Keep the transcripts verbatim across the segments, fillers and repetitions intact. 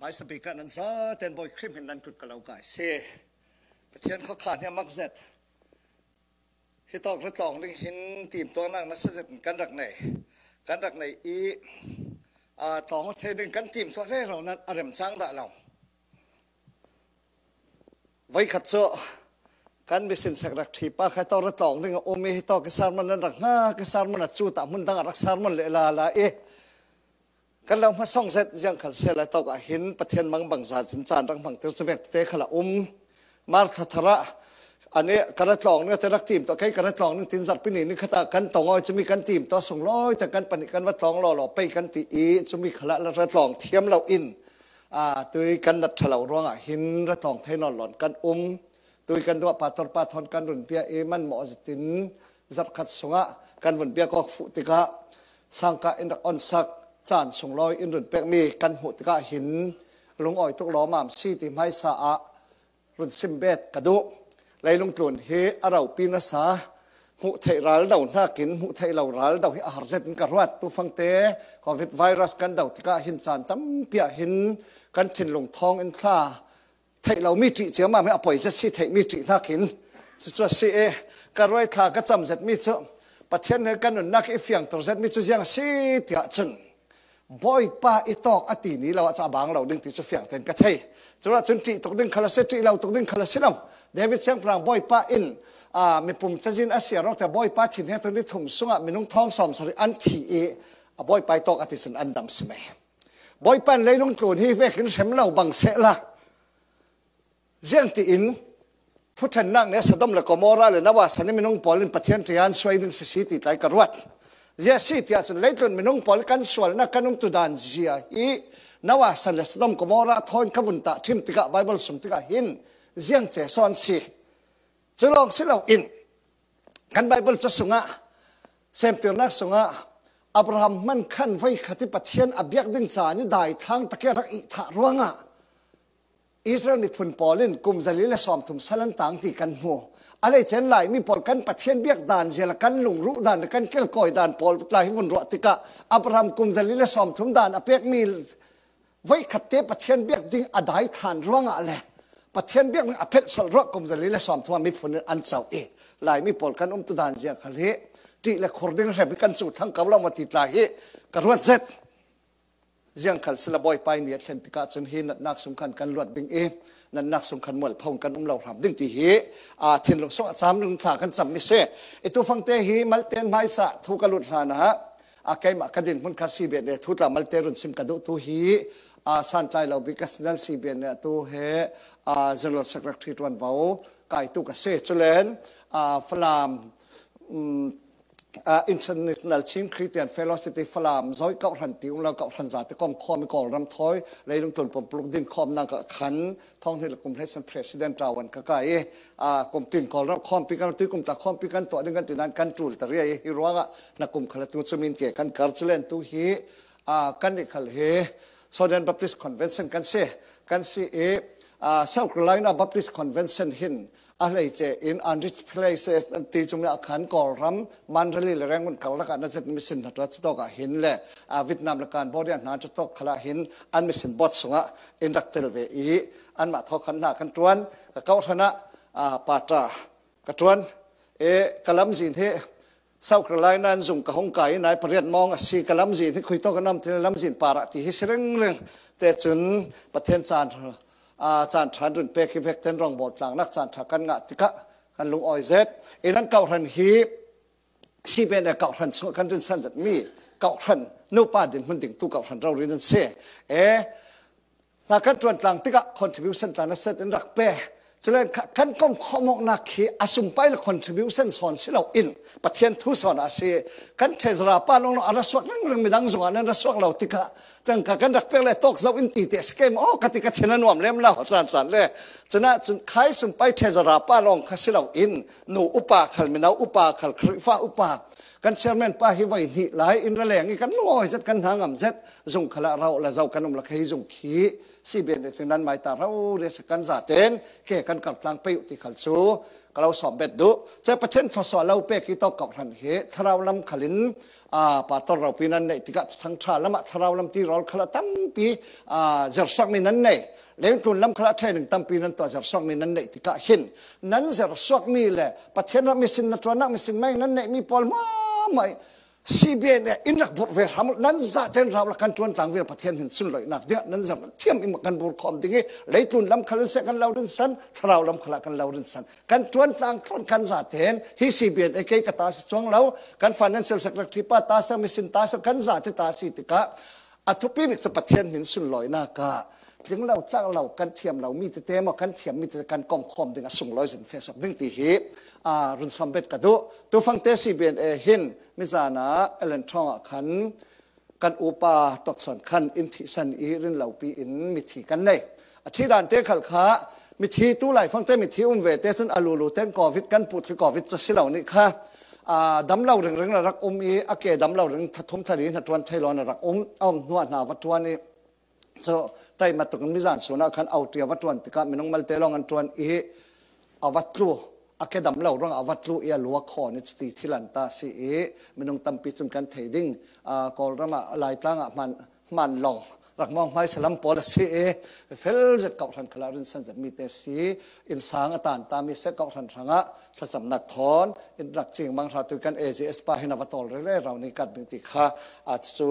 Hmaisa bik ah nan zaten Bawi Khrih hmin nan kut ka lo kai si. Pathian khuakhan hi a mak zet. Hi tawk ra tlawng ding hin timtuaknak nasa zet in kan rak nei. Kan rak nei i, aa, tlawng aw thei ding kan timtuak rero nan a remcang dah lo. Voikhat cu kan mission secretary pa kha tawk ra tlawng ding a um i, hi tawk i sermon nan rak hngak i, sermon a cu tah hmun dang a rak sermon leh lala i, kan lo hmasawng zet. Ziangkhal sehla tawk ah hin Pathian mangbang zat in caan rak hmangtir cu vek tete khal a um. Martha thar ah, a nih ka ra tlawng ning a te rak timtuah, kei ka ra tlawng ning tin zarhpi ni ni khat ah kan tong aw i, cumi kan timtuah sunglawi te kan pahnih kan va tlawng lawlaw pei kan ti i, cumi khal ah ra tlawng thiam lo in, aa, tui kan nat ṭha lo ruangah hin ra tlawng thei nawn lo in kan um. Tui kan duah pastor pa thawn kan run bia i, manmawh zet in zarh khat sungah kan vun biak awk fuh tikah sangka in rak onsak, caan sunglawi in run pekmi kan hmuh tikah hin lungawi tuk lawmam si ti hmaisa ah run sim bet ka duh. Leilung tlun hi a ropi nasa, hmuh theih ral do hnakin hmuh theih lo ral do hi a har zet in ka ruat. Tufangte covid virus kan do tikah hin caan tampi ah hin kan thinlung thawng in thla theih lomi ṭih ciammam hi a poi zet si, theihmi ṭih hnakin. Cucu a si i, ka ruai thla ka cam zetmi cu, Pathian he kan nunnak i fiangter zetmi cu ziang a si tiah cun, Bawipa i tawk a ti ni lo ah cu a bang lo ding ti cu fiang tein ka thei. Curuah cun ṭih tuk ding khal a si, ṭih lo tuk ding khal a si lo. David siangpahrang Bawipa in, aa, mipum cazin a siar awk te Bawipa thin he tuni thum sungah minung thawng sawm sarih an thi i, a Bawipa i tawk a ti cun an dam si mai. Bawipa in leilung tlun hi vekin hrem lo bang sehla, ziangtiin thuṭhennak nih Sodom le Gomorrah le Noah san i minung pawl in Pathian ṭia an suai ding sisi ti tlai ka ruat. Ziah si tiah cun leitlun minung pawl kan sualnak kan umtu dan zia i Noah san le Sodom Gomorrah thawn ka vun tah ṭhim tikah Bible sung tikah hin ziang ce sawn si. Cu lawng si lo in kan Bible ca sungah, semtirnak sungah Abraham hman khan voikhat i Pathian a biak ding caan i daithlang tak i a rak ihthah ruangah Israel miphun pawl in kum zali le sawmthum sal an tang ti kan hmu. A lei cen Laimi pawl kan Pathian biak dan zia le kan lungruh dan le kan kelkawi dan pawl tla hi vun ruah tikah Abraham kum zali le sawmthum dan a pekmi voikhat te Pathian biak ding a daithlan ruangah le Pathian biak ding a phelh sual ruah kum zali le sawmthum ah miphun in an co i, Laimi pawl kan umtu dan ziang khal hi ṭih le khur ding hrem hi kan cu thlang ko lo maw ti tla hi ka ruat zet. Ziang khal sila Bawipa i ni a thlen tikah cun hi natnak sung khan kan luat ding i, natnak sung khan mualpho in kan um lo hram ding ti hi, aa, thinlung sung a cam ding thla kan cam mi si. I tufangte hi malte hmaisa thu ka lut hlan ah, aa, keimah ka din hmun kha si beh le thu tla malte run sim ka duh tu hi, aa, santlai lo bik ka si nan si beh le tu he, aa, General Secretary ṭuanvo kai tu ka si. Culen, aa, Falam, um, aa, International Chin Christian Fellowship ti Falam zawi kauhran ti um lo, kauhran zate kom khawm i Kawlram thawi leilung tlun pumpuluk din khawmnak ah khan thawng hnih le kum hleisam President ṭawan ka kai i, aa, kum tin Kawlram khawmpi kan, tui kum tla khawmpi kan tuah ding kan ti nan kan ṭul ta riai i, hi ruangah na kum khal a tu cu min ke kan kar. Culen tu hi, aa, kan nih khal hi Southern Baptist Convention kan si, kan si i, aa, South Carolina Baptist Convention hin a hleice in Unreached Places an ti cung ah khan Kawlram, Mandalay le Rangoon karlak ah na zet mission hna tua cutawk ah hin le, aa, Vietnam le Cambodia hna cutawk khal ah hin an mission board sungah in rak tel ve i, anmah thaw khan hna kan ṭuan. Ka kauhran ah, aa, pata ka ṭuan. E, ka lamzin hi South Carolina in zung ka hung kai i nai pariat mawng a si. Ka lamzin hi khui tawk a nam ti le lamzin par ah ti hi si ringring. Te cun Pathian caan, aa, caan ṭha an run pek hi vek ten rawngbawl tlangnak caan ṭha kan ngah tikah kan lungawi zet. I nan kauhran hi si beh le kauhran chungah kan rinsan zetmi kauhran nupa dinhmun dingtu kauhran rori nan si. E, hna kan ṭuan tlang tikah contribution tla na set in rak pe. Culen kha kan kom khawm awknak khi a sumpai le contribution sawn si lo in Pathian thu sawn a si. Kan treasurer pa lawng lo a ra suak ringring, midang zungah nan ra suak lo tikah tangka kan rak pek le tawk zoh in ti te a si ke maw ka ti ka thin a nuam lem lo caan caan le. Cunah cun khai sumpai treasurer pa lawng kha si lo in nu upa khal, mino upa khal, Khrihfa upa, kan chairman pa hi voi hnih lai in ra leng i kan lungawi zet, kan hna ngam zet. Zung khalah rauh le zo kan um lo kha hi zung khi si beh le tin nan mai ta rori a si. Kan zaten ke kan kartlang pei uh ti khal cu Ka lo sawm bet duh. Cun Pathian thluasuah lo pek hi tawk kawhhran hi thlarau lam khalin, aa, pastor ropi nan neih tikah Thuthang ṭha lamah thlarau lam tirawl khalah tampi, aa, zersuakmi nan nei. Lengtlun lam khalah training tampi nan tuah zersuakmi nan neih tikah hin nan zersuakmi le Pathian ram mission na ṭuannak mission mai nan neihmi pawl hmuahhmuah C B N A in rak burh ve hram uh, nan zate in rau la kan ṭuan tlang ve Pathian hmin sunloihnak dingah nan zam thiam in kan bur khawm ding i, leitlun lam khal in seh kan lo rinsan, thlarau lam khalah kan lo rinsan. Kan ṭuan tlang tlawn kan zate in hi C B N A kei ka ta si cuang lo, kan financial secretary pa ta si, mission ta si, kan zate ta si tikah a thupi bik cu Pathian hmin sunloihnak ah tling lo, tlak lo, kan thiam lo mi tete maw, kan thiam mi tete kan kom khawm ding a sunglawi zin feh suak ding ti hi, aa, run sawm bet ka duh. Tufangte C B N A hin mizan ah Ellen Thawng ah khan kan upa Tokson khan in thihsan i rinlopi in mithi kan nei. A thi dante khal kha mithi, tu laifangte mithi um ve te cun a lulu ten covid kan puh thli covid cu si lo nih kha, aa, dam lo ringring a rak um i a ke dam lo ring thathum thari hna ṭuan thei lo na rak um, a um hnuah hna va ṭuan i, cu taima tuk in mizan sun ah khan auṭia va ṭuan tikah minung malte lawng an ṭuan i a va tlu, a ke dam lo ruangah a va tlu i a lu a khawn i cuti thil an ta si i minung tampi cun kan thei ding, aa, Kawlram ah Laitlang ah hman, hman lawng rak mawng hmaisa lam pawl a si i fel zet kawhhran khalah rinsan zet mi te si, innsang a tan ta mi seh kawhhran hrangah thlacamnak thawn in rak cing mang hra tu kan A G S pa hin a va tawl rere rau ni kat bing ti kha, aa, cu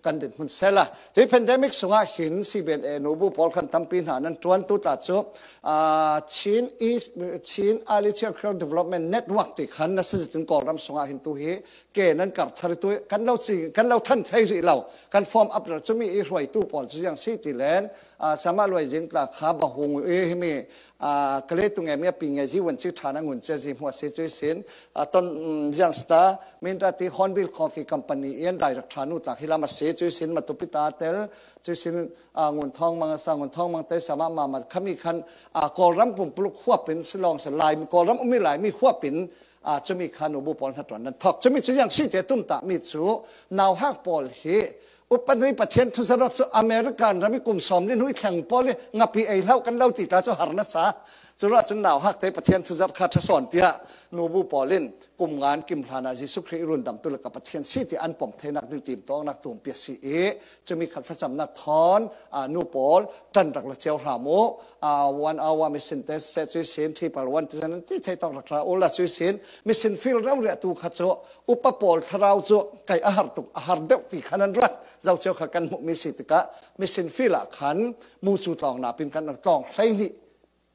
kan dinhmun sela. Tui pandemic sungah hin C B N A nubu pawl khan tampi hna nan ṭuan tu ta cu, aa, Chin East, Chin Early Childhood Development Network ti khan nasa zetin Kawlram sungah hin tu hi ke nan kar thar i tu kan lo ci, kan lo than thei rih lo. Kan form up rih cumi i hruaitu pawl cu ziang si ti len, aa, Sama Luai Zing tla kha bahung i himi, aa, ka leitung em i a pi nge zi vun ci ṭha na ngun cia zi hmuah si cu i sin, aa, ton, mm, ziang sta, Mindat ti Hornbill Coffee Company i an direct ṭha nu tlak hi lam a si cu i sin, Matupi ta tel cu i sin, aa, Ngun Thawng Mang a sa, Ngun Thawng Mang te sa mah mah mah khami khan, aa, Kawlram pumpuluk huap in si lawng sa, Lai, Kawlram umi Laimi huap in, aa, cumi kha nubu pawl hnaṭuan nan thawk. Cumi cu ziang si te tumtah mi cu nauhak pawl hi upat i Pathian thuzarh awk cu American ram i kum sawm li hnu i thleng pawl i ngapi ei hlah kan lo ti ta cu har na sa. Curuah cun nauhak te Pathian thuzarh kha ṭha sawn tiah nubu pawl in kum ngan kim hlan ah Jesuh Khrih i rundamtu lakah Pathian si tiah an pom theinak ding timtuaknak tumpi a si i, cumi kha thlacamnak thawn, aa, nu pawl ṭan rak la cio hram u, aa, one hour mission te seh cu i sin, triple one ti nan ti thei tawk rak hra u la cu i sin, mission field rau riah tu kha cu upa pawl thlarau cu kei a har tuk, a har deuh ti kha nan rak zo cio kha kan hmuh mi si tikah mission field ah khan mucu tlawng napin kan tlawng hleihnih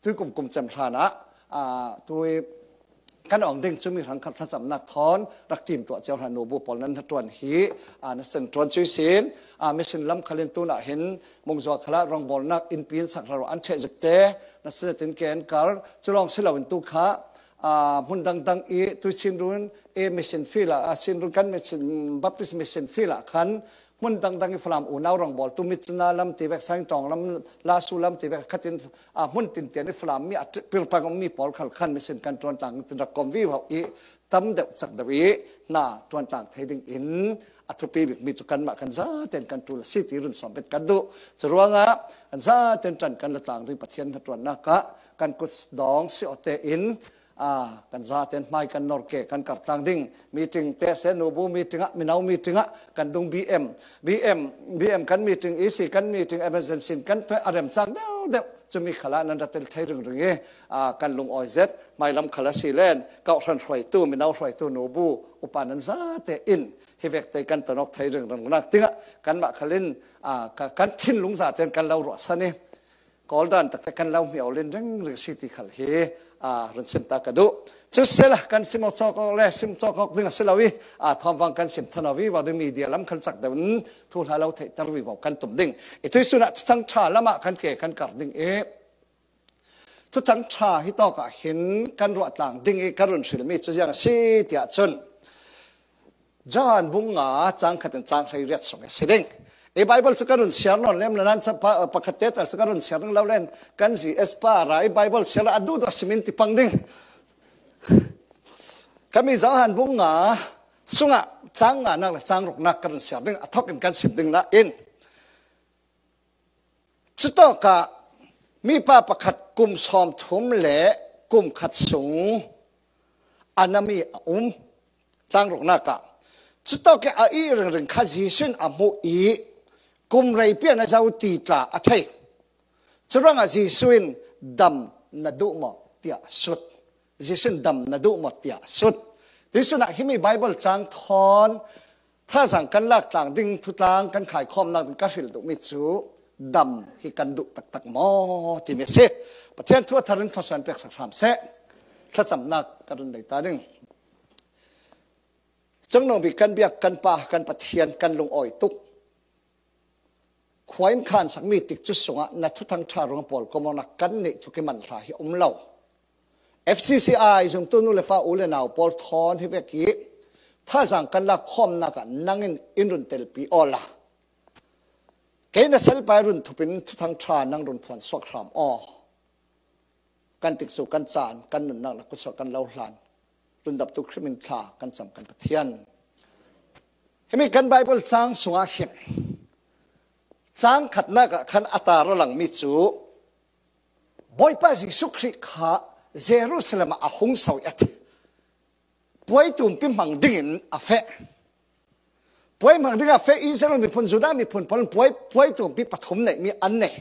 tui kum kum cem hlan ah, aa, tui kan awng ding cumi hrang khat thlacamnak thawn rak timtuah cio hlan nubu pawl nan hnaṭuan hi, aa, na san ṭuan cu i sin, aa, mission lam khalin tunah hin mungzuak khalah rawngbawlnak inpi in sak hra an ṭheh zik te na san tin ke an kar, cu lawng si loin tu kha, aa, hmun dangdang i tui Chinrun i mission field ah, aa, Chinrun kan mission, Baptist mission field ah khan hmun dangdang i Falam unau rawngbawltu Mitcina lam ti vek, Sangṭawng lam, Lasu lam ti vek, khatin, aa, hmun tintian i Falam mi a ṭi-, pirpang mi pawl khal khan mission kan ṭuan tlang tin rak kom vivo i tam deuh cak deuh i hna ṭuan tlang thei ding in a thupi bikmi cu kanmah kan zaten kan ṭul a si ti run sawm bet kan duh. Curuangah kan zaten ṭan kan la tlang ding Pathian hnaṭuannak ah kan kut dawng si awte in, aa, kan zaten hmai kan nor ke kan kar tlang ding. Meeting te se, nubu meeting ah, mino meeting ah, kan dung B M, B M, B M kan meeting, E C kan meeting, emergency kan pe a remcang deuh deuh. Cumi khalah nan ra tel thei ringring i, aa, kan lungawi zet. Hmailam khal a si len, kawhhran hruaitu, mino hruaitu, nubu, upa nan zate in hi vek te kan tonawk thei ringringnak dingah kanmah khalin, aa, ka, kan thinlung zaten kan lo ruahsan i, Kawl dan takte kan lo hmiau len ringring si ti khal hi, aa, run sim ta ka duh. Cu sela kan sim awk cawk awk le sim cawk awk ding a si lo i, aa, thawmvang kan sim than aw vivo ding, media lam khan cak deuh in thuhla lo theihter vivo kan tum ding. I tuihsun ah Thuthang ṭha lamah kan ke kan kar ding i, Thuthang ṭha hi tawk ah hin kan ruah tlang ding i ka run hrilmi cu ziang a si tiah cun, Johan bung nga cang khat in cang hleiriat sung a si ding. I Bible cu ka run siar nawn lem nain ca pa-, pakhat te tal cu ka run siar ding lo len kan G S pa ra i Bible siar a duh duh a simin ti pang ding. Kami Johan bung nga sungah cang nganak le cang ruknak ka run siar ding, a thawk in kan sim ding nain, cutawkah mipa pakhat kum sawmthum le kum khat sung a na mi a um. Cang ruknak ah, cutawk i a ih ringring kha Jesuh in a hmuh i kum rei pian a zo ti tla a thei. Curuangah Jesuh in, "Dam na duh maw?" tiah sut. Jesuh in, "Dam na duh maw?" tiah sut. Tuisun ah himi Bible cang thawn thazang kan lak tlang ding thutlang kan khaikhawmnak ding ka hril duhmi cu, dam hi kan duh taktak maw timi a si. Pathian thu a thar in thawsuan peksak hram seh. Thlacamnak ka run lei ta ding. Cungno bik kan biak kan Pa, kan Pathian, kan lungawi tuk, khua in khansakmi tikcu sungah na Thuthang ṭha ruang pawl komawknak kan neih tluk i man hla hi a um lo. F C C I zumtu nu le pa, u le nau pawl thawn hi vek i thazang kan lak khawmnak ah nang in in run telpi awla, kei na salpa i run thupin Thuthang ṭha nang run phuan suak hram aw. Kan tikcu kan caan, kan nunnak na kutsuah kan lo hlan, rundamtu Khrih min thla kan cam kan Pathian. Himi kan Bible cang sungah hin cang khatnak ah khan a tar aw langmi cu Bawipa Jesuh Khrih kha Jerusalem ah a hung so i a ti. Puai tumpi hmang dingin a feh. Puai hmang dingah feh Israel miphun, Judah miphun pawl in puai, puai tumpi pathum neihmi an nei.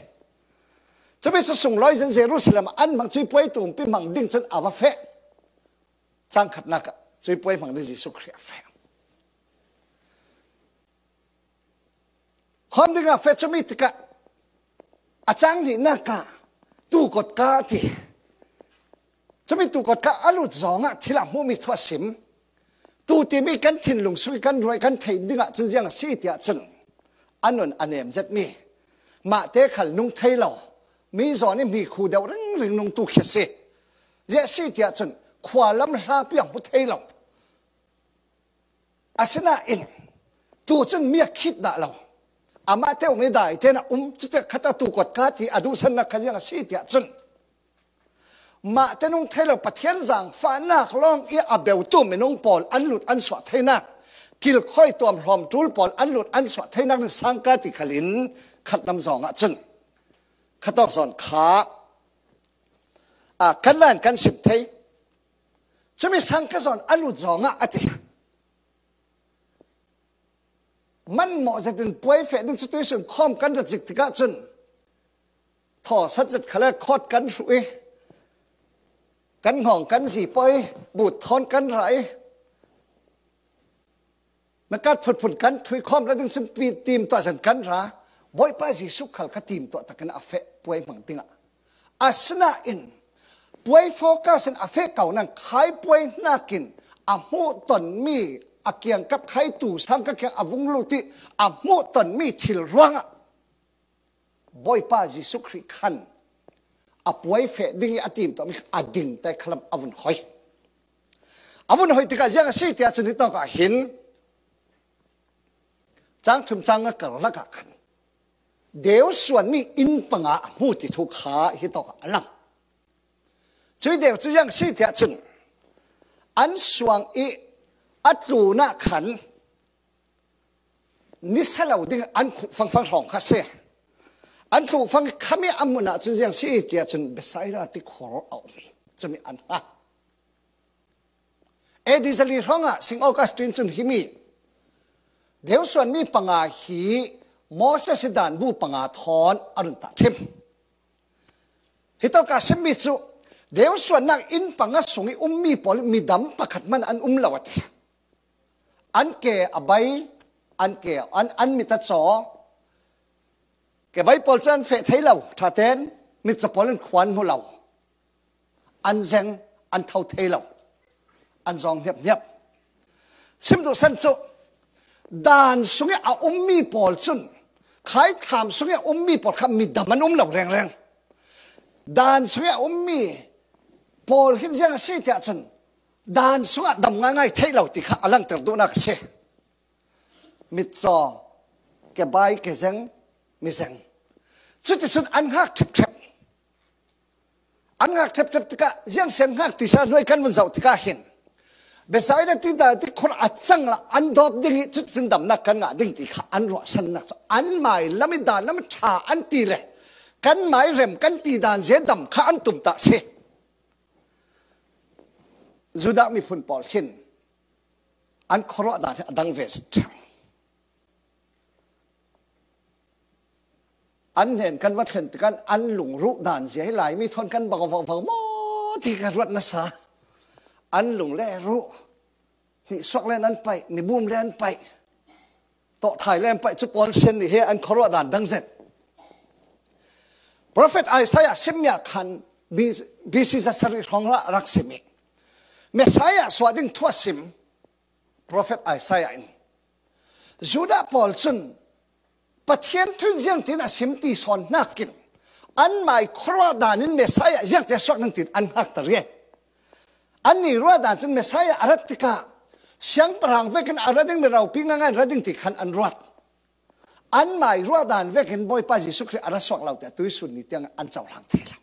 Cumi cu sunglawi zin Jerusalem ah an hmang, cui puai tumpi hmang ding cun a va feh. Cang khatnak ah cui puai hmang ding Jesuh Khrih a feh. Khawm dingah feh, cumi tikah a cang hnihnak ah tuu kotka a ti. Cumi tuu kotka a lut zongah thil a hmuhmi thu a sim. Tuu timi kan thinlung sung i kan ruai kan theih dingah cun ziang a si tiah cun a nun a nem zetmi, mahte khal nung thei lo, mi zawn i hmi khu deuh ringring nung tu khi a si. Ziah a si tiah cun khua lam hlapi a hmu thei lo. Asinain tuu cun mi a khit dah lo. Amah te um i dai tein a um, cutiah khat a tuu kotka ti a duhsannak kha ziang a si tiah cun, mahte nung thei lo, Pathian zaangfahnak lawng i a beutu minung pawl an lut an suah theinak, kilkhawi tuam hlawm ṭul pawl an lut an suah theinak ding sangka ti khalin khat lam zongah cun khatawk zawn kha, a, kan lan kan sim thei. Cumi sangka zawn a lut zongah a ti. Manmawh zetin puai feh ding cu tuisun khawm kan rat zik tikah cun thawsat zet khal le khawt kan hruh i, kan hngawng kan zi pawh i, but thawn kan rah i, nakat phunphun kan thui khawm la ding cun pi-, timtuah zan kan ra. Bawipa Jesuh khal kha timtuah takin a feh puai hmang dingah. Asinain puai focus in a feh ko nan khai puai hnakin a hmuh tonmi, a kiangkap khai tu sang ka kiang a vung lut i a hmuh tonmi thil ruangah Bawipa Jesuh Khrih khan a puai feh ding i a timtuahmi a ding tai khalam a vun hoi. A vun hoi tikah ziang a si tiah cun hitawk ah hin cang thum cang nga karlak ah khan deu suanmi inn panga a hmu ti thu kha hitawk ah a lang. Cui deu cu ziang a si tiah cun an suang i a tlunah khan nisa lo ding an khuh fangfang hrawng kha si. An tluh fang i khami a hmun ah cun ziang si tiah cun Bethsaida ti khuar a um. Cumi an hngak. A D zali hrawngah Sing Augustine cun himi deusuanmi panga hi Moses i dan bu panga thawn a run tahṭhim. Hitawk a simmi cu deusuannak inn panga sung i ummi pawl midam pakhat hman an um lo a ti. An ke a bai, an ke, an, an mit a caw. Ke bai pawl cu an feh thei lo, ṭhaten mitcaw pawl in khua an hmu lo. An zeng, an tho thei lo. An zawng hniamhniam. Sim duhsan cu, dan sungih a ummi pawl cun, khaithlam sungih a ummi pawl kha midam an um lo rengreng. Dan sungih a ummi pawl hin ziang a si tiah cun, dan sungah dam ngaingai theih lo ti kha a langter duhnak a si. Mitcaw, ke bai, ke zeng, mi zeng. Cuticun an hngak ṭhepṭhep. An hngak ṭhepṭhep tikah, ziang si an hngak ti sa hnuai kan vun zoh tikah hin, Bethsaida ti dan ti khur a cang la an dawp ding i cuticun damnak kan ngah ding ti kha an ruahsannak cu an mai lam i dan lam ṭha an ti le kan mai rem kan ti dan zia dam kha an tumtah si. Judah miphun pawl hin an khuaruah dan hi a dang ve zet. An hnen kan va thlen tikah an lungruh dan zia hi lai mi thawn kan bang vang vang maw ti ka ruat nasa. An lung le ruh, hnihsuak len an paih, mibum le an paih, tawhthai le an paih, cu pawl sen nih he an khuaruah dan dang zet. Prophet Isaiah simmi ah khan B C za sarih hrawng ah rak simmi. Messiah suah ding thu a sim Prophet Isaiah in Judah pawl cun Pathian thu in ziangtin a sim ti sawn hnakin anmai khuaruah dan in Messiah ziangtin a suak ding tin an hngakter i. Anni ruah dan cun Messiah a rat tikah siangpahrang vekin a ra ding, mi ropi ngaingai in ra ding ti khan an ruat. Anmai ruah dan vekin Bawipa Jesuh Khrih a ra suak lo tiah tuisun ni tiang an cohlang thei lo.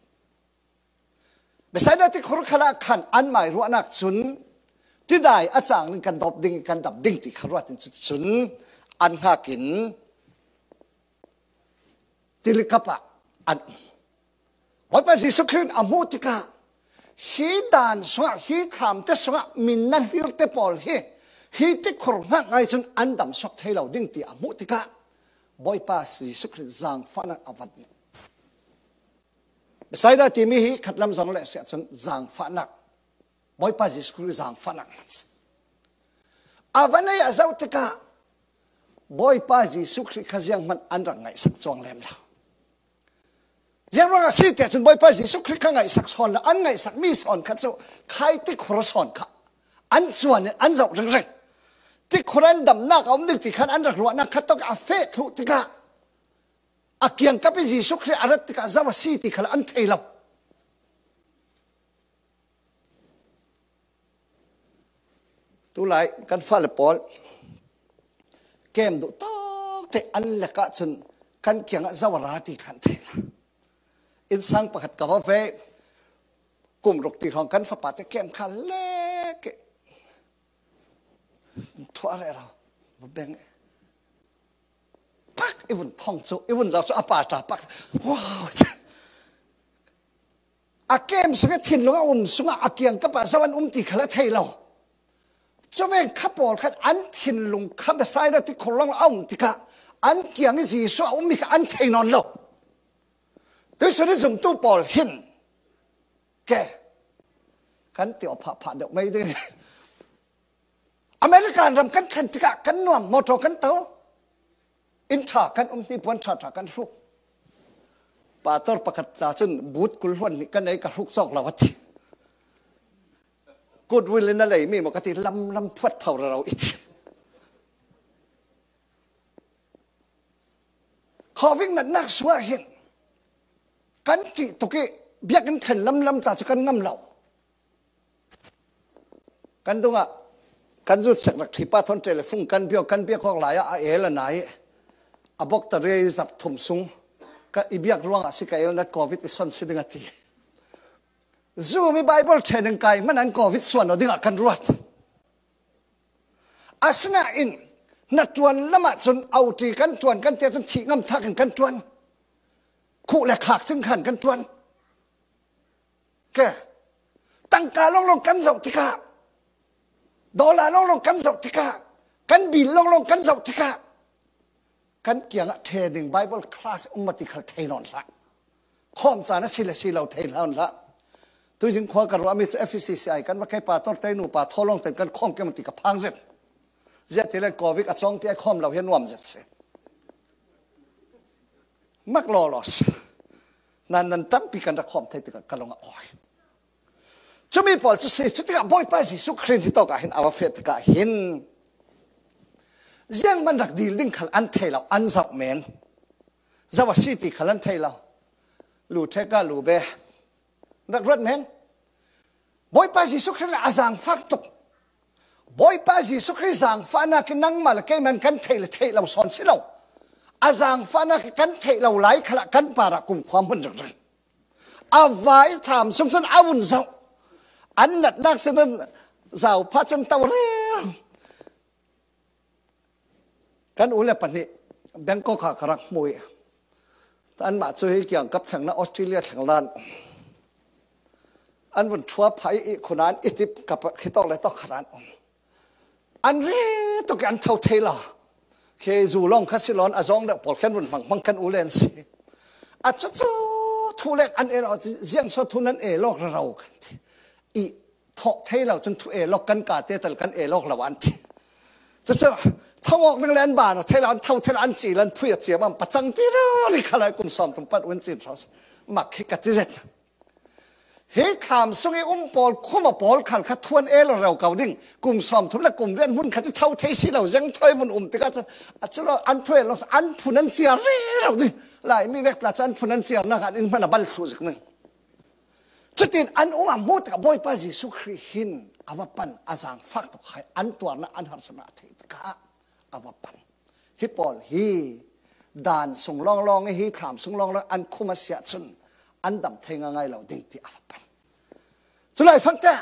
Bethsaida tikhur khalah khan anmai ruahnak cun tidai a cang ding, kan dawp ding, kan dap ding ti kha ruat in cuticun an hngak in tilikap ah an um. Bawipa Jesuh Khrih in a hmuh tikah hi dan sungah, hi thlamte sungah min na hlirte pawl hi hi tikhur hngak ngai cun an damsuak thei lo ding ti a hmuh tikah Bawipa Jesuh Khrih zaangfahnak a van nih. Bethsaida timi hi khatlam zong le a si ahcun zaangfahnak, Bawipa Jesuh Khrih zaangfahnak hman si. A va nei a zoh tikah Bawipa Jesuh Khrih kha zianghman an rak ngaihsak cuang lem lo. Ziangruangah a si tiah cun Bawipa Jesuh Khrih kha ngaihsak sawn lo, an ngaihsak mi sawn kha cu khai tikhur sawn kha an cuan in an zoh ringring. Tikhur an damnak a um ding ti khan an rak ruahnak kha tawk a feh thluh tikah a kiangkap i Jesuh Khrih a rat tikah zo a si ti khal an thei lo. Tulai kan fale pawl kem duh tawk te an lek ahcun kan kiangah zo a ra ti khan thei lo. Innsang pakhat ka va ve, kum ruk ti hrawng kan fapa te kem kha lek i thuah rero va beng i pak i vun thong cu, i vun zau cu a pa ta pak. Wow! A kem sungah thinlung a um sungah a kiangkap ah zo an um ti khal a thei lo. Cuvek kha pawl khan an thinlung kha Messiah tikhur lawng a um tikah an kiang i Jesuh a um mi kha an thei nawn lo. Tuisun i zumtu pawl hin ke kan ti awk phahphah deuh mai ding. American ram kan thlen tikah kan nuam, motor kan to. Inn ṭha kan um, hnipuan ṭha ṭha kan hruk. Pastor pakhat ta cun but kul hluan nih kan ei, ka hruk cawk lo a ti. Goodwill in a lei mi maw ka ti, lam lam phuat pho rero i ti. Covid natnak sungah hin kan ṭih tuk i biakinn thlen lamlam ta cu kan ngam lo. Kan dungah kan zut sek rak ṭhi pa thawn telephone kan biak, kan biak awk lai ah a el a nai. A bok ta riai zat thum sung ka i biak ruangah si ka el nat, Covid i son si ding a ti. Zoom i Bible ṭhen in kai hmanh an Covid suan aw dingah kan ruat. Asinain hnaṭuan lamah cun auṭi kan ṭuan kan ti ahcun thih ngam thak in kan ṭuan. Khuh le khak cing khan kan ṭuan. Ke, tangka lawnglawng kan zoh tikah, dollar lawnglawng kan zoh tikah, kan bil lawnglawng kan zoh tikah, kan kiangah training Bible class um maw ti khal thei nawn hlah. Khawm caan a si le si lo thei nawn hlah. Tuizing khua ka ruahmi cu F E C C I kan va kei, pastor te nupa thawlawng ten kan khawm kei maw ti ka phang zet. Ziah ti le Covid a cawngpi a khawm lo hi a nuam zet si. Mak lawlaw si. Nan nan tampi kan rak khawm thei tikah ka lung a awi. Cumi pawl cu si, cutikah Bawipa Jesuh Khrih hi tawkah hin a va feh tikah hin zianghman rak dil ding khal an thei lo, an zoh men. Zo a si ti khal an thei lo. Lu ṭheka lu be rak ruat men. Bawipa Jesuh Khrih le a zaangfak tuk. Bawipa Jesuh Khrih zaangfahnak hi nangmah le keimah kan theih le theih lo sawn si lo. A zaangfahnak hi kan theih lo lai khalah kan parah kumkhua hmun ringring. A vai thlam sung cun a vun zoh. An natnak cun zau phah cun to reng. Kan u le pahnih Bangkok ah ka rak hmu i, anmah cu hi kiangkap thlengnak Australia thleng lan. An vun thuap phah i, i khun an i tip ka pa, khitawk le tawk khat an um. An ri tuk i an tho thei lo. Khi zu lawng kha si lo in a zawng deuh pawl khen vun hmang hmang kan u len si. A cucu thu len an e lo, ziang saw thu nan e lawk rero kan ti. I thawh thei lo cun thu e lawk kan ka te tal kan e lawk lo an ti. Cucu thongawk ding le an ban a thei lo, an tho thei lo, an ci lo, an phui a ciam an pacang pi rori kha lai kum sawm thum pan un cin hrawh si. Mak khi ka ti zet. Hi thlam sung i um pawl khuma pawl khal kha thuan e lo rero ko ding. Kum sawm thum le kum riat hmun kha cu tho thei si lo zeng thawi vun um tikah cun a cu lo an thawi lo an phun an cia rero ding. Lai mi vek tla cu an phun an ciarnak ah an in hman a bal thluh zik ning. Cutin an um a hmuh tikah Bawipa Jesuh Khrih hin a va pan a zaangfak tuk hai an tuarnak an harsatnak a theih tikah a va pan. Hi pawl hi dan sung lawnglawng i hi thlam sung lawnglawng an khum a si ahcun an dam thei ngaingai lo ding ti a va pan. Culai fangte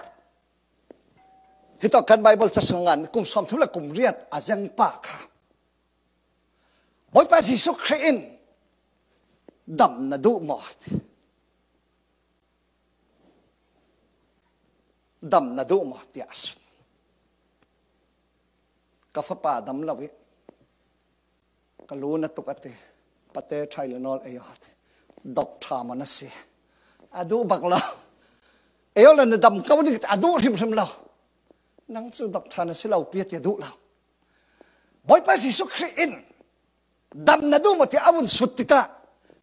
hi tawk kan Baibal ca sung ngan kum sawm thum le kum riat a zeng pa kha Bawipa Jesuh Khrih in dam na duh maw? Dam na duh maw tiah a sut. Ka fapa dam lo i ka lu na tuk a ti. Pate Tylenol ei aw a ti. Doctor maw na si? A duh bak lo. Ei aw le na dam ko ding a duh hrimhrim lo. Nang cu doctor na si lo pi a ti a duh lo. Bawipa Jesuh Khrih in dam na duh maw tiah a vun sut tikah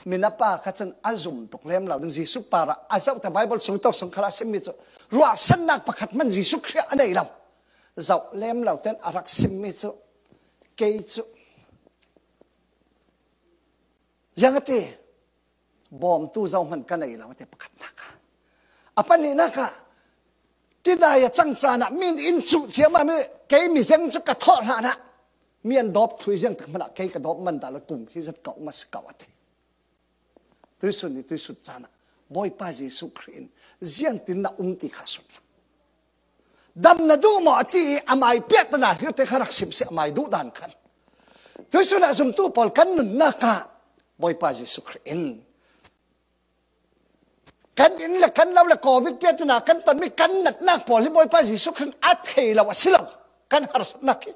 mi na pa kha cun a zum tuk lem lo ding. Jesuh parah a zoh te Baibal sung tawk sung khalah a simmi cu ruahsannak pakhat hman Jesuh Khrih a nei lo. Zoh lem lo ten a rak simmi cu kei cu ziang a ti bawmtu zohman ka nei lo a ti pakhatnak ah. A pahnihnak ah tidai a cang caan ah min in cuh ciammam i kei mizeng cu ka thawh hlan ah mi an dawp thlui ziang tak hmanah kei ka dawp man dah lo kum hi zat ka um a si ko a ti. Tuisun ni tuisun caan ah Bawipa Jesuh Khrih in ziangtin na um ti kha sut lo. Dam na duh maw a ti i amai piak tana hlir te kha rak sim si amai duh dan khan. Tuisun ah zumtu pawl kan nunnak ah Bawipa Jesuh Khrih in kan inn le kan lo le covid piak tana kan tonmi kan natnak pawl hi Bawipa Jesuh Khrih in a thei lo a si lo kan harsatnak hi.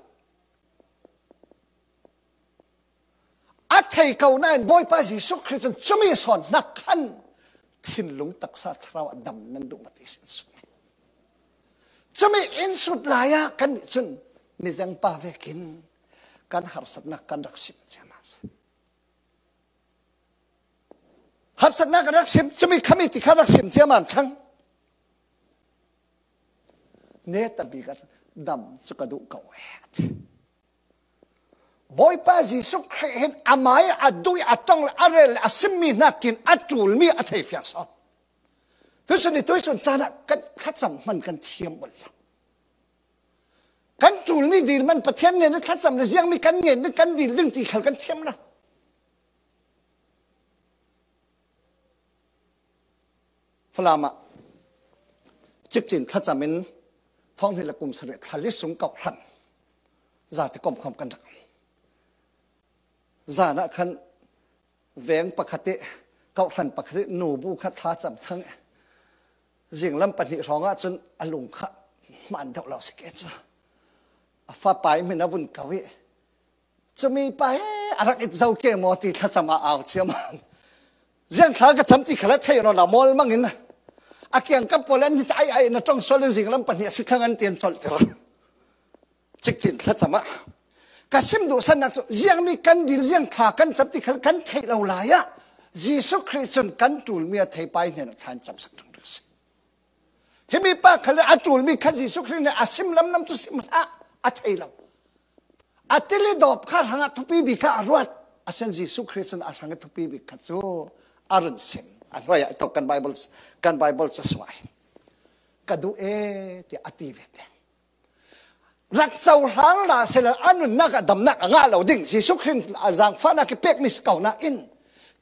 A thei ko nain Bawipa Jesuh Khrih cun cumi sawn hnak khan thinlung taksa thlarau ah dam nan duh maw ti sin sut. Cumi in sut lai ah kannih cun mizeng pa vekin kan harsatnak kan rak sim ciammam si. Harsatnak kan rak sim, cumi khami ti kha rak sim ciammam thlang. Neta bik ah cun dam cu ka duh ko e a ti. Bawipa Jesuh Khrih hin amai a duh i a tong le a rel le a simmi hnakin a ṭulmi a thei fiang sawn. Tuisun ni tuisun caan ah kan thlacam hman kan thiam ul lo. Kan ṭulmi dil man Pathian nen i thlacam le ziangmi kan ngen ding kan dil ding ti khal kan thiam lo. Falam ah cikcin thlacam in thawng hnih le kum sarih thla li sung kawhhran zate komkhawm kan rak. Zan ah khan veng pakhat i kawhhran pakhat i nubu khat thlacam thang i zinglam pahnih hrawng ah cun a lung kha hmaan deuh lo si ke cu a fapa i hmin a vun ko i cumi pa he a rak it zo ke maw ti thlacam a au ciammam. Ziang thla ka cam ti khalah thei nawn lo mawl mangin a kiangkap pawl an hi ca ai ai na ṭong sual in zinglam pahnih a si thlang an ti an colhter. Cikcin thlacam ah ka sim duhsannak cu ziangmi kan dil ziang thla kan cam ti khal kan theih lo lai ah Jesuh Khrih cun kan ṭulmi a thei pa i hnen a thla an camsak ṭung ṭung si. Himi pa khal a ṭulmi kha Jesuh Khrih nih a sim lamlam cu sim hlah a thei lo. A tili dawp kha hrangah thupi bik kha a ruat. A sen Jesuh Khrih cun a hrang i thupi bik kha cu a run sim. A hnuai ah tawk kan Bible, kan Bible ca sungah hin ka duh e tiah a ti ve te. Rak cohlang hlah sehla a nunnak ah damnak a ngah lo ding. Jesuh Khrih in a zaangfahnak i pekmi si ko nain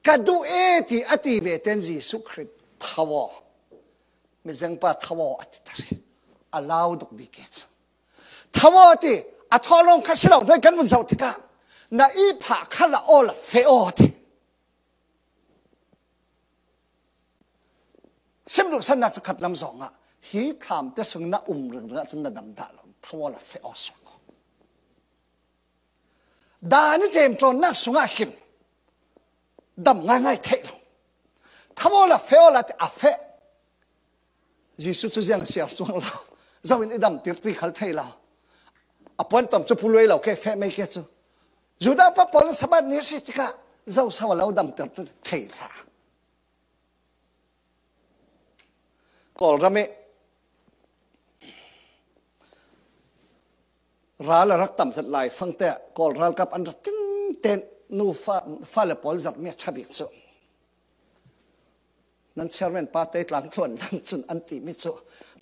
ka duh e ti a ti ve ten Jesuh Khrih tho aw. Mizengpa tho aw a ti ta rih. A lau duk dih ke cu. Tho aw ti, a thawhlawm kha si lo hnuai kan vun zoh tikah na ihphah kha la aw la feh aw ti. Sim duhsannak cu khat lam zongah hi thlamte sung na um ringring ahcun na dam dah lo. Tho aw la feh aw suak aw. Dan i ṭemṭawnnak sungah hin dam ngaingai theih lo. Tho aw la feh aw la ti a feh. Jesuh cu ziang siar cuang lo. Zo in i damtir ti khal thei lo. A puan tom cu puluai lo ke feh mei ke cu. Judah pa pawl in Sabbath ni a si tikah zo so a lo damtir ti thei hlah. Kawlram i ral a rak tam zat lai fangte ah Kawl ralkap an rak ting ten nu fa, fale pawl zarhmi a ṭha bik cu. Nan chairman pa te tlang tluan lam cun an timi cu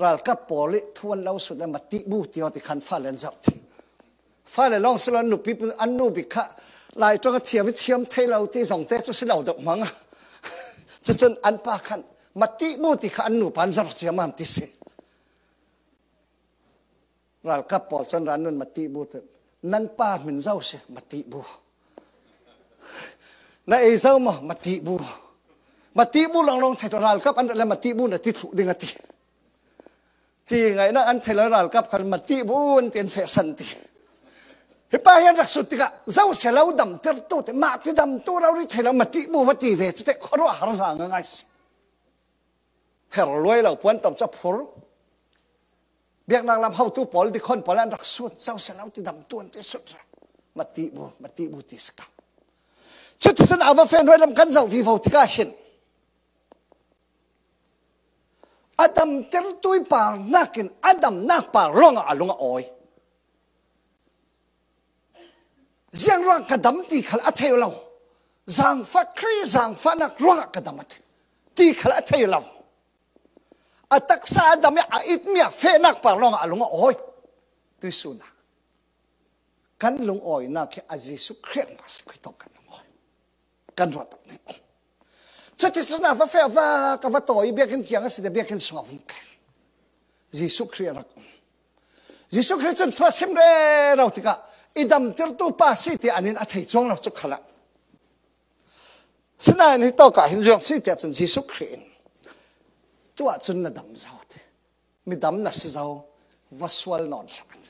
ralkap pawl i thu an lo sut le matihbu ti aw ti khan fale an zarh ti. Fale lawng si lo an nupi, an nu bik kha Lai ṭong a thiam i thiam thei lo ti zong te cu si lo deuh hmang a. Cucun an pa khan matihbu ti kha an nu pa an zarh ciamam ti si. Ralkap pawl cun ran nun matihbu tu. Nan pa hmin zo si, matihbu. Na ei zo maw, matihbu. Matihbu lawnglawng thei tu ralkap an rat le matihbu na ti thluh ding a ti. Ti ngaihnak an thei lo ralkap khan matihbu an ti an fehsan ti. Hi pa hian rak sut tikah zo si lo damtirtu ti mah ti damtu rori thei lo matihbu va ti ve cu te khuaruah har za ngaingai si. Her luai lo puan tom ca phur. Biaknak lam hotu pawl, dikhon pawl an rak sun, zo si lo ti damtu an ti sut ra. Matihbu, matihbu ti si ka. Cuticun a va fen ruai lam kan zoh vivo tikah hin a damtirtu i par nakin a damnak par lawngah a lung a awi. Ziang ruang ka dam ti khal a thei lo. Zangfah, Khrih zangfahnak ruangah ka dam a ti, ti khal a thei lo. A taksa a dam i a itmi a fehnak par lawngah a lung a awi. Tuisun ah kan lungawinak hi a Jesuh Khrih ruangah a si, khui tawk kan lungawi. Kan ruah tuk ding um. Cuticun a va feh a va ka va tawi i biakinn kiang a si te biakinn sungah vung thleng. Jesuh Khrih a rak um. Jesuh Khrih cun thu a sim rero tikah i damtirtu pa si ti an in a thei cuang lo cu khalah. Sinain hi tawkah hin ziang si tiah cun Jesuh Khrih in tuah cun na dam zo ti. Mi dam na si zo, va sual nawn hlah.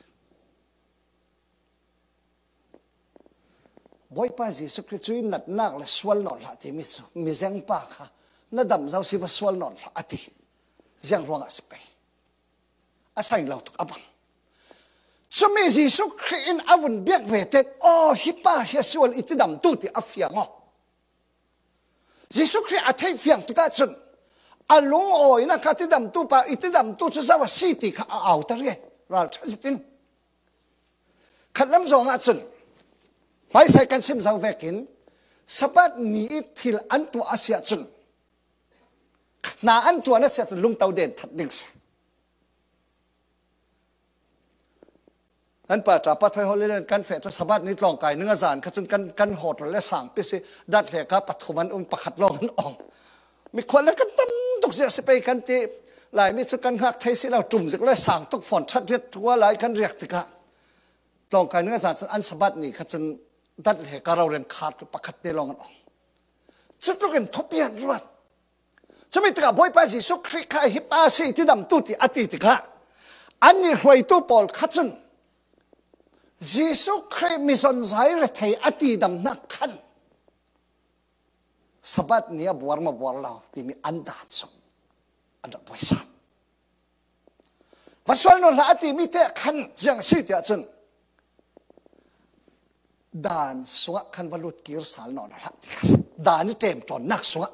Bawipa Jesuh Khrih cu i natnak le sual nawn hlah timi cu mizeng pa kha na dam zo si va sual nawn hlah a ti. Ziang ruangah si pei. A sai lo tuk a bang. Cumi Jesuh Khrih in a vun biak ve te, aw, hi pa hi a sual i tidamtu ti a fiang aw. Jesuh Khrih a theih fiang tikah cun a lungawinak kha tidamtu pa, i tidamtu cu zo a si ti kha a auter i ralṭha zitin. Khatlam zongah cun hmaisai kan sim zo vekin Sabbath ni i thil an tuah a si ahcun, hna an tuah a si ahcun lungto den that ding si. Kan pa ṭa pa thoi holiday kan feh ṭha Sabbath ni tlawngkai ning a zan kha cun kan, kan hotel le sang pi si dat hle ka pathum an um pakhat lawng an ong. Mikhual le kan tam tuk zia si pei kan ti. Laimi cu kan hngak thei si lo ṭum zik le sang tuk fawn ṭhat riat tua lai kan riak tikah tlawngkai ning a zan cun an Sabbath ni kha cun dat hle ka rorian khar tu pakhat te lawng an ong. Cutluk in thupi an ruat. Cumi tikah Bawipa Jesuh Khrih kha hi pa si tidamtu ti a ti tikah an i hruaitu pawl kha cun Jesuh Khrih mizon zai rethei a tidam hna khan Sabbath ni a buar maw buar lo timi an dan sung an rak buai sa. Va sual nawn hlah a timi te khan ziang a si tiah cun dan sungah khan va lut kir sal nawn hlah ti kha si. Dan i ṭemṭawnnak sungah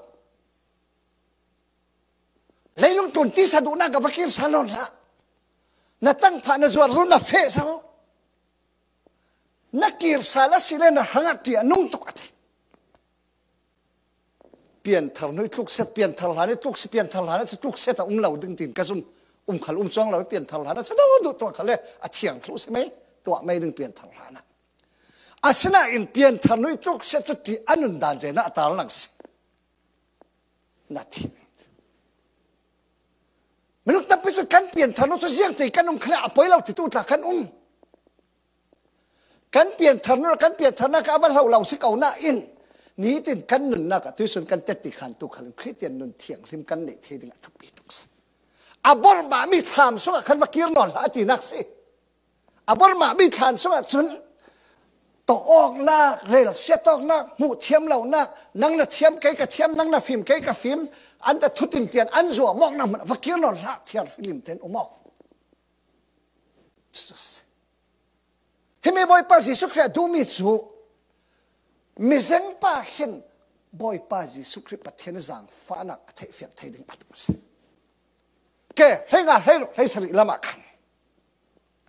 leilung tlun tisa duhnak ah va kir sal nawn hlah. Na tangphah na zuar zul na feh zo. Na kir sal a si le na hrangah ṭih a nung tuk a ti. Pianthar nu i tluk set, pianthar hlan i tluk si, pianthar hlan a si tluk set a um lo ding tin ka zum. Um khal um cuang lo, pianthar hlan a si do duh tuah khal le a thiang thluh si mei, tuah mei ding pianthar hlan a. Asinain pianthar nu i tluk set cu ṭih a nun dan zena a tar lang si. Na thi ding. Minung tampi cu kan pianthar nu cu ziangte kan um khal le a poi lo titu tla kan um. Kan pianthar nu le kan piantharnak kha a va hlo lo si ko nain Nitin kan nunnak ah tuisun kan teti khan tu khalin Khristian nun thianghlim kan neih thei ding a thupi tuk si. A bawrmah mi thlam sungah khan va kir nawn hlah a tinak si. A bawrmah mi thlam sungah cun tawh awknak, rel siat awknak, hmuh thiam lonak, nang na thiam kei ka thiam, nang na fim kei ka fim, an ta thutin tian an zuam awknak hmun ah va kir nawn hlah thiar filim ten um aw. Himi Bawipa Jesuh Khrih a duhmi cu mizengpa hin Bawipa Jesuh Khrih Pathian zaangfahnak a theihfiang thei ding a duh a si. Ke, hleinga hleiruk hleisarih lamah khan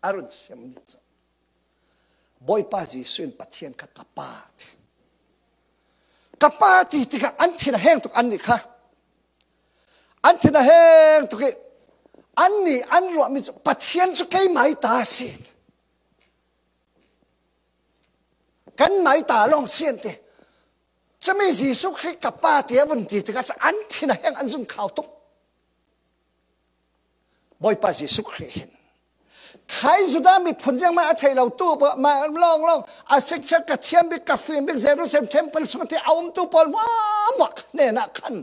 a run siammi cu Bawipa Jesuh in Pathian kha ka pa a ti. Ka pa ti tikah an thin a heng tuk annih kha. An thin a heng tuk ih annih an ruahmi cu Pathian cu keimai ta a si. Kan mai ta lawng si an ti. Cumi Jesuh Khrih ka pa ti a vun ti tikah cun an thin a heng an zun khau tuk. Bawipa Jesuh Khrih hin khai Judah miphun ziangmah a thei lo tu pa- ma- lawng lawng a sikchat ka thiam bik ka fim bik Jerusalem temple sung ti a umtu pawl hmuahhmuah hnenah khan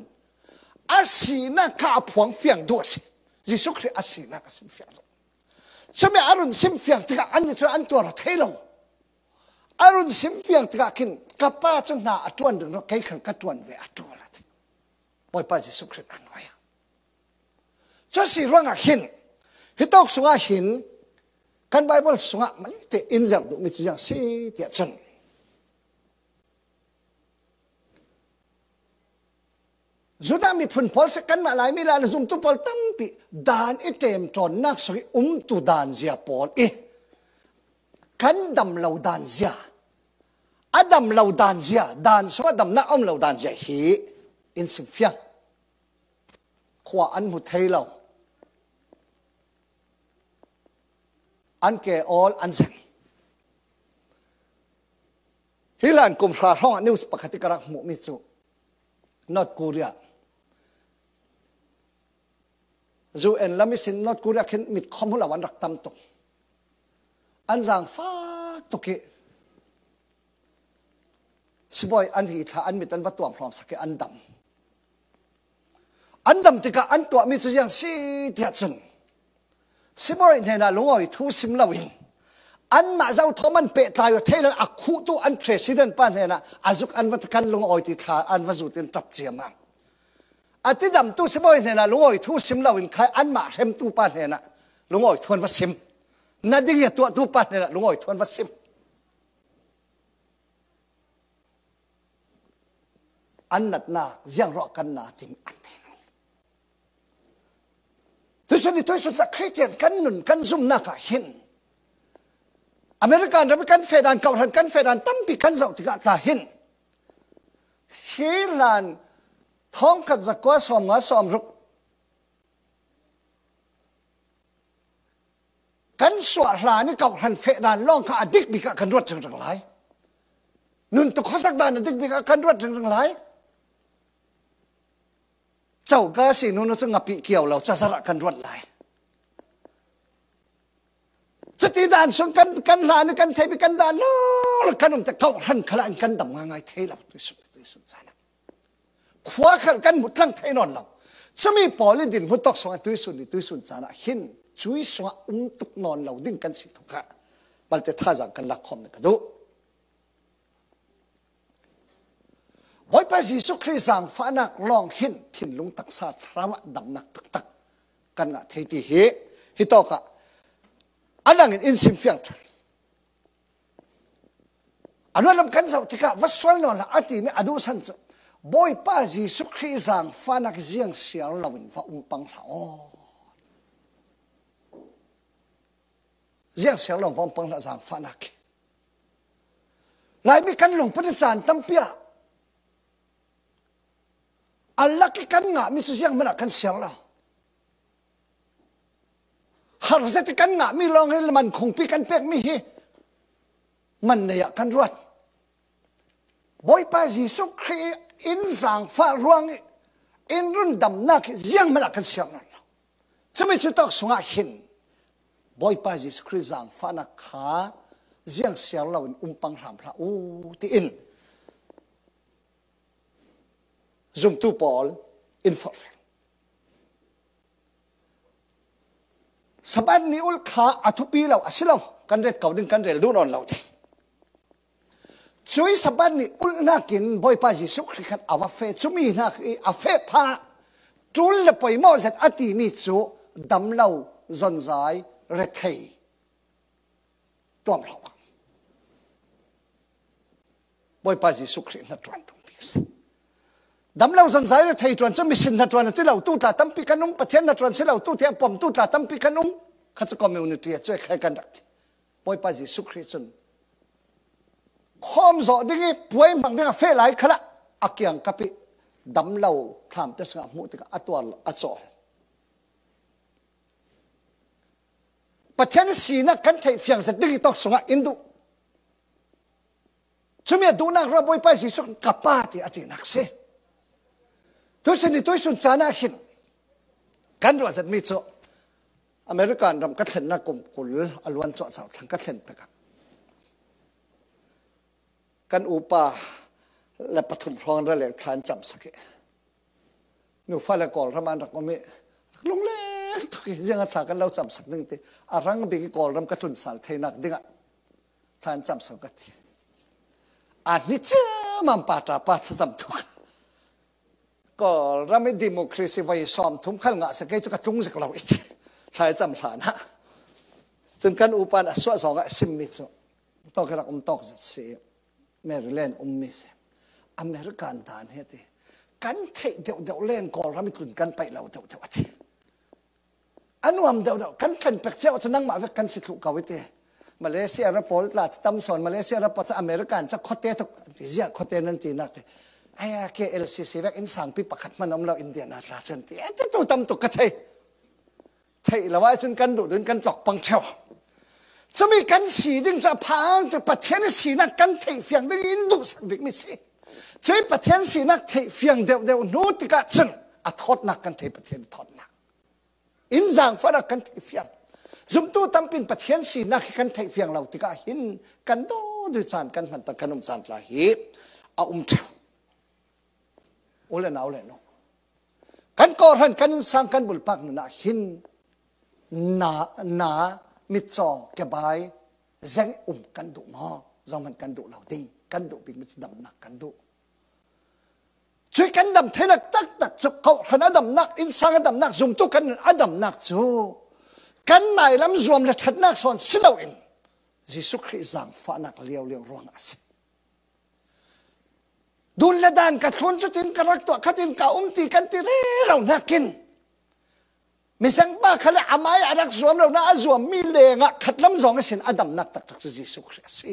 a sinak kha a phuang fiang duh a si. Jesuh Khrih a sinak a sim fiang duh. Cumi a run sim fiang tikah annih cu an tuar aw thei lo. A run sim fiang tikah khin ka pa cu hna a ṭuan ringrawh kei khal ka ṭuan ve a ṭul a ti. Bawipa Jesuh Khrih a nuai a. Cu si ruangah hin hitawk sungah hin kan Baibal sungah malte in zerh duhmi cu ziang si tiah cun Judah miphun pawl si kanmah Laimi la le zumtu pawl tampi dan i ṭemṭawnnak sung i umtu danzia pawl i kan dam lo danzia, a dam lo danzia, dan sungah damnak a um lo danzia hi in sim fiang. Khua an hmu thei lo. An ke awl an zeng. Hi hlan kum hra hrawngah news pakhat i ka rak hmuhmi cu North Korea. U N lam ihsin North Korea khin mit khawm hmu lo an rak tam tuk. An zaangfak tuk ih sibawi an hi thla an mit an va tuam hrawm sak ih an dam. An dam tikah an tuahmi cu ziang si tiah cun sibawi hnenah lungawi thu sim loin anmah zothawm an pehtlai uh thei lo a khuhtu an president pa hnenah a zuk an va kan lungawi ti thla an va zut in ṭap ciamam. A tidamtu sibawi hnenah lungawi thu sim loin khai anmah hremtu pa hnenah lungawi thu an va sim. Na ding ih a tuahtu pa hnenah lungawi thu an va sim. An natnak ziang ruah kan na timi an thei. Tuisun ih tuisun cah Khristian kan nun kan zumnak ah hin American ram ih kan fehdan, kawhhran kan fehdan tampi kan zoh tikah tla hin hi hlan thawngkhat zakua sawmnga sawmruk kan suah hlan ih kawhhran fehdan lawng kha a dik bikah kan ruat ringring lai. Nuntu khuasak dan a dik bikah kan ruat ringring lai. Coka si nunu cu ngapih kio lo cazarh ah kan ruat lai. Cuti dan sung kan, kan hlan ih kan theihmi kan dan lawng kan um te kawhhran khalah in kan dam ngaingai thei lo tuisun, tuisun caan ah. Khua khal kan hmu tlang thei nawn lo. Cumi pawl ih dinhmu tawk sungah tuisun ih tuisun caan ah hin cui sungah um tuk nawn lo ding kan si thokah malte thazaang kan lak khawm ning ka duh. Bawipa Jesuh Khrih zaangfahnak lawng hin thinlung taksa thlarau ah damnak taktak kan ngah thei ti hi hitawkah a dangin in sim fiang ṭhan. A nualam kan zoh tikah va sual nawn hlah a timi a duhsan cu Bawipa Jesuh Khrih zaangfahnak ziang siar loin va um pang hlah aw. Ziang siar loin va um pang hlah zaangfahnak hi. Laimi kan lungput ih caan tampi ah a lak ih kan ngahmi cu zianghman ah kan siar lo. Har zet ih kan ngahmi lawng ih man khungpi kan pekmi hi man nei ah kan ruat. Bawipa Jesuh Khrih in zaangfah ruangih in rundamnak hi zianghman ah kan siar nawn lo. Cumi cu tawk sungah hin Bawipa Jesuh Khrih zaangfahnak kha ziang siar loin um pang hram hlah u, tiin Zumtu pawl in forh veng. Sabbath ni ulh kha a thupi lo a si lo, kan ret ko ding, kan rel duh nawn lo ding. Cui Sabbath ni ulh nakin Bawipa Jesuh Khrih khan a va feh, cumi nak i a feh pha, tul le poimawh zet a timi cu damlo, zonzai, rethei tuam lo. Bawipa Jesuh Khrih hnaṭuan tung bik si. Damlo, zonzai, rethei ṭuan cu mission hnaṭuan a ti lo tu tla tampi kan um, Pathian hnaṭuan si lo tu tiah a pom tu tla tampi kan um. Kha cu community a cuai khai kan rak ti. Bawipa Jesuh Khrih cun khawm zawh ding i puai hmang ding a feh lai khalah a kiangkap i damlo thlam te sungah hmuh tikah a tuar a cawl. Pathian sinak kan theih fiang zet ding i tawk sungah in duh. Cumi a duhnak ruah Bawipa Jesuh ka Pa ti a tinak si. Tuisun i tuisun caan ah hin kan ruah zetmi cu American ram ka thlennak kum kul a luan cuahcau thlang ka thlen tikah kan upa le pathum hrawng an ra leng thla an camsak i nufa le Kawlram an rak um i rak lungleng tuk i ziang a thla kan lo camsak ding ti a rang bik i Kawlram ka tlun sal theinak dingah thla an camsak ka ti. A hni ciam an pa ṭa pa thlacam tuk. Kawlram i democracy voi sawm thum khal ngah sa kei cu ka tlung zik lo i ti. Thlai cam hlan ah cun kan upa in a suah zong ah a simmi cu tawk i rak um tawk zet si. Maryland ummi si. American dan hi a ti. Kan theih deuhdeuh len Kawlram i tlun kan paih lo deuhdeuh a ti. A nuam deuhdeuh kan thlen pek cio cu nangmah vek kan si thluh ko i ti. Malaysia ra pawl tla cu tam sawn, Malaysia ra pawl cu American cu khuate tuk an ti, ziah khuate nan tinak ti. Aya K L C C vek innsangpi pakhat hman om lo Indiana tla cu an ti. A ti tu tam tuk ka thei. Theih lo ah cun kan duh dun kan tlok pang ṭheo. Cumi kan si ding cu a phang tuk, Pathian i sinak kan theih fiang ding in duhsak bikmi si. Cui Pathian sinak theih fiang deuhdeuh hnu tikah cun a thawtnak kan thei, Pathian i thawtnak. In zaangfahnak kan theih fiang. Zumtu tampi in Pathian sinak hi kan theih fiang lo tikah hin kan dawdui caan kan hman tak kan um caan tla hi a um ṭheu. U le nau le nu, kan kawhhran, kan innsang, kan bulpak nun ah hin na, na mitcaw kebai zeng um kan duh maw? Zohman kan duh lo ding, kan duh bik mi cu damnak kan duh. Cui kan dam theinak taktak cu kawhhran a damnak, innsang a damnak, zumtu kan nun a damnak cu kan nailam zuam le ṭhatnak sawn si loin Jesuh Khrih zaangfahnak liaulio ruangah a si. Dun le dan ka thlun cutin ka rak tuah khatin ka um ti kan ti rero hnakin mizengpa khal le amai a rak zuam lo na a zuammi lengah khatlam zong ihsin a damnak taktak cu Jesuh Khrih a si.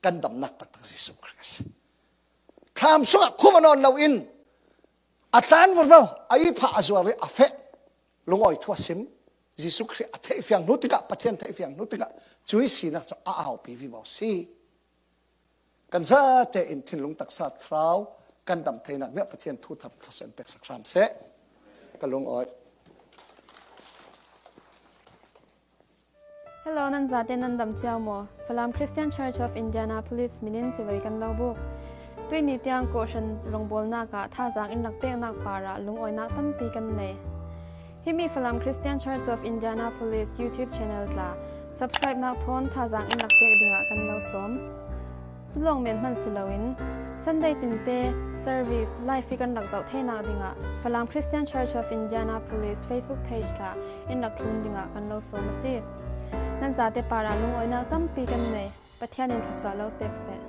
Kan damnak taktak Jesuh Khrih a si. Thlam sungah khum a nawn loin a tlan vurvo, a ihphah a zuar i a feh, lungawi thu a sim, Jesuh Khrih a theihfiang hnu tikah, Pathian theihfiang hnu tikah cui sinak cu a aupi vivo si. Kan zate in thinlung taksa thlarau kan dam theinak dingah Pathian thu tham thluasuah in peksak hram seh. Ka lungawi. Hello, nan zate nan dam cio maw? Falam Christian Church of Indianapolis minin civei kan lo buk. Tuihni tiang kawhhran rawngbawlnak ah thazaang in rak peknak parah lungawinak tampi kan nei. Himi Falam Christian Church of Indianapolis YouTube channel tla subscribe nak thawn thazaang in rak pek dingah kan lo sawm. Culawng men hman si loin Sunday tinte service live hi kan rak zoh theinak dingah Falam Christian Church of Indianapolis Facebook page tla in rak thlun dingah kan lo sawm a si. Nan zate parah lungawinak tampi kan nei. Pathian in thluasuah lo pek seh.